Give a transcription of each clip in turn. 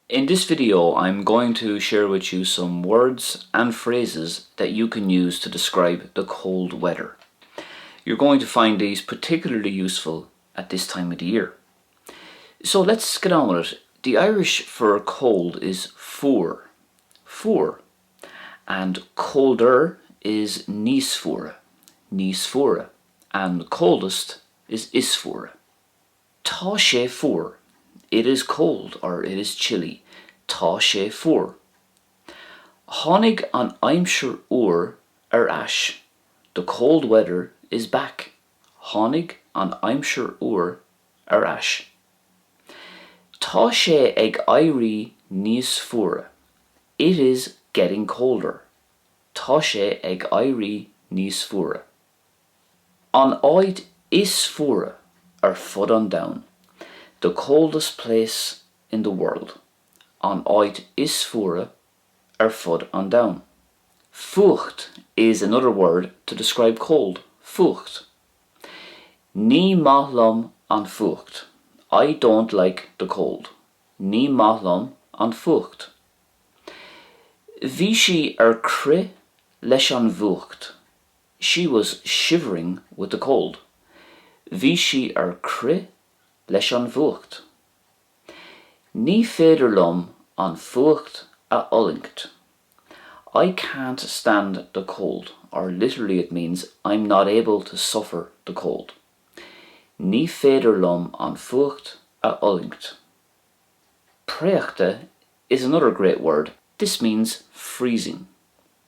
In this video I'm going to share with you some words and phrases that you can use to describe the cold weather. You're going to find these particularly useful at this time of the year. So let's get on with it. The Irish for cold is fuar. Fuar. And colder is níos fuaire. Níos fuaire. And coldest is is fuaire. Tá sé fuar. It is cold or it is chilly. Tá sé fuar. Tháinig an aimsir fhuar ar ais. The cold weather is back. Tháinig an aimsir fhuar ar ais. Tá sé ag éirí níos fuaire. It is getting colder. Tá sé ag éirí níos fuaire. An áit is fuaire ar fud an domhain. The coldest place in the world. An áit is fuaire ar fud an domhain. Fuacht is another word to describe cold. Fuacht. Ní maith liom an fuacht. I don't like the cold. Ní maith liom an fuacht. Bhí sí ar crith leis an bhfuacht. She was shivering with the cold. Bhí sí ar crith leis an bhfuacht. Ní féidir liom an fuacht a fhulaingt. I can't stand the cold, or literally it means I'm not able to suffer the cold. Ní féidir liom an fuacht a fhulaingt. Préachta is another great word. This means freezing.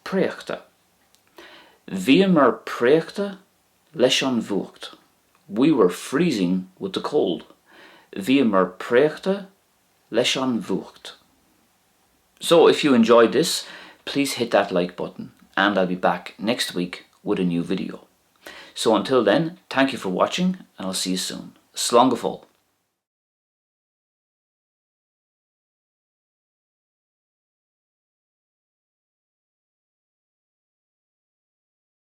Préachta. Bhíomar préachta leis an bhfuacht. We were freezing with the cold. Bhíomar préachta leis an bhfuacht. So if you enjoyed this, please hit that like button and I'll be back next week with a new video. So until then, thank you for watching and I'll see you soon. Slán go fóill.